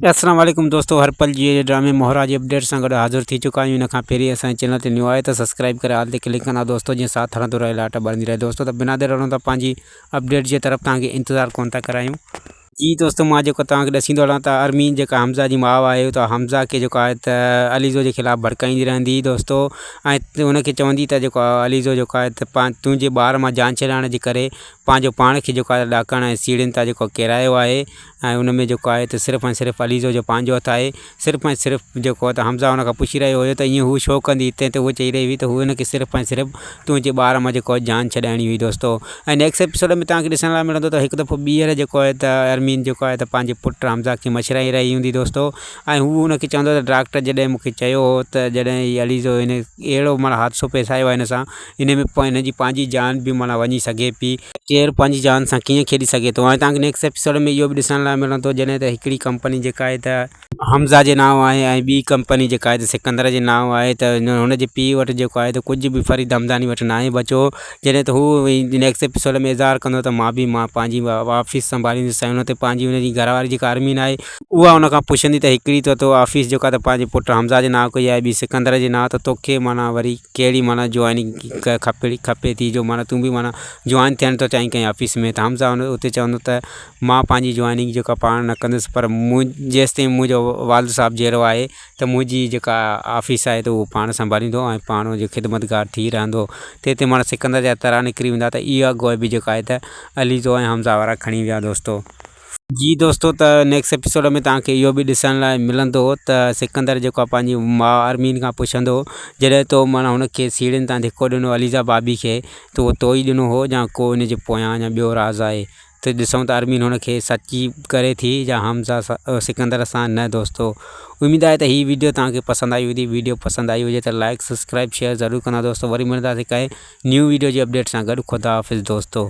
السلام عليڪم دوستو هر پل جي ڊرامي مهرا جي اپڊيٽ سان گڏ حاضر ٿي چڪا آهيون ان کان پهرين اسان جي چينل تي نيو آهي ته سبسڪرائب ڪري آل تي ڪلڪ ڪندا دوستو جيئن ساٿ هلندو رهي لاٽ ٻرندي رهي دوستو ته بنا دير هلون ٿا پنهنجي اپڊيٽ جي طرف توهان کي انتظار ڪون ٿا ڪرايون. جي دوستو مان جيڪو توهان کي ڏسيندو هلان ته ارمين جيڪا حمزه جي ماء آهي ته حمزه کي جيڪو آهي ته عليزو جي خلاف ڀڙڪائيندي رهندي دوستو ۽ ان کي چوندي ته جيڪو عليزو جيڪو آهي ته تنهنجي ٻار مان جان ڇڏائڻ جي ڪري پنهنجو پاڻ کي جيڪو آهي ڏاڪڻ ۽ سيڙهين تان جيڪو ڪيرايو آهي ۽ ان ۾ جيڪو آهي ته صرف ۽ صرف عليزو جو پنهنجو هٿ آهي صرف ۽ صرف جيڪو ته حمزه ان کان پڇي رهيو هيو ته ائين هو ڇو ڪندي تنهن تي هوء چئي رهي هئي ته هو ان کي صرف ۽ صرف تنهنجي ٻار مان جيڪو جان ڇڏائڻي هئي دوستو ۽ نيڪسٽ ايپيسوڊ ۾ توهان کي ڏسڻ لاء ملندو ته هڪ دفعو ٻيهر جيڪو آهي ته ارمين جيڪو آهي ته پنهنجي پٽ حمزه کي مڇرائي رهي هوندي دوستو ۽ هو ان کي چوندو ته ڊاڪٽر جڏهن مون کي چيو هو ته جڏهن هي عليزو هن اهڙو معنيٰ حادثو پيش آيو آهي هن سان ان ۾ هن جي پنهنجي جان به معنيٰ وڃي سگهي پي ڪير پنهنجي جان سان ڪيئن کيڏي سگهي ٿو ۽ توهان کي نيڪسٽ ايپيسوڊ ۾ اهو به ڏسڻ لاء ملندو جڏهن ته هڪڙي ڪمپني جيڪا آهي ته حمزه جي نانء آهي ۽ ٻي ڪمپني جيڪا آهي ته سڪندر جي نانء آهي ته هن جي پيء وٽ جيڪو آهي ته ڪجهه به فريد همداني وٽ ناهي بچو جڏهن ته هو نيڪسٽ ايپيسوڊ ۾ اظهار ڪندو ته مان به مان پنهنجي آفيس سنڀاليندس ۽ ان تي پنهنجي هن جي گهر واري جيڪا ارمين آهي اها ان کان پڇندي ته هڪڙي ته تو آفيس جيڪا ته پنهنجي پٽ حمزه جي نانء ڪئي آهي ٻي سڪندر جي نانء ته توکي معنيٰ وري ڪهڙي معنيٰ جوائننگ کپي ٿي جو معنيٰ تون به معنيٰ جوائن ٿيڻ ٿو چاهين ڪنهن آفيس ۾ ته حمزه ان اتي چوندو ته مان پنهنجي جوائننگ جيڪا پاڻ نه ڪندس پر مون جيستائين منهنجو والد صاحب جيئرو آهي ته منهنجي جيڪا آفيس آهي ته اهو پاڻ سنڀاليندو ۽ پاڻ ان جو خدمتگار ٿي رهندو تنهن تي معنيٰ سڪندر جا ترا نڪري ويندا ته اها گوء به جيڪا آهي ته عليزو ۽ حمزه وارا کڻي ويا دوستو. جي دوستو ته نيڪسٽ ايپيسوڊ ۾ توهان کي اهو به ڏسڻ لاء ملندو ته سڪندر جيڪو آهي پنهنجي ماء ارمين کان پڇندو جڏهن تو معنيٰ هن کي سيڙهين تان ڌڪو ڏنو عليزا ڀاڀي کي ته اهو تو ئي ڏنو هو يا ڪو ان جي پويان يا ٻيو راز آهي ته ڏسون ته ارمين هن کي سچي ڪري ٿي يا حمزه سڪندر سان نه دوستو اميد آهي ته هي ويڊيو توهان کي پسند آئي هوندي ويڊيو پسند آئي هجي ته لائڪ سبسڪرائب شيئر ضرور ڪندا دوستو وري ملنداسين ڪنهن نيو ويڊيو جي اپڊيٽ سان گڏ خدا حافظ دوستو.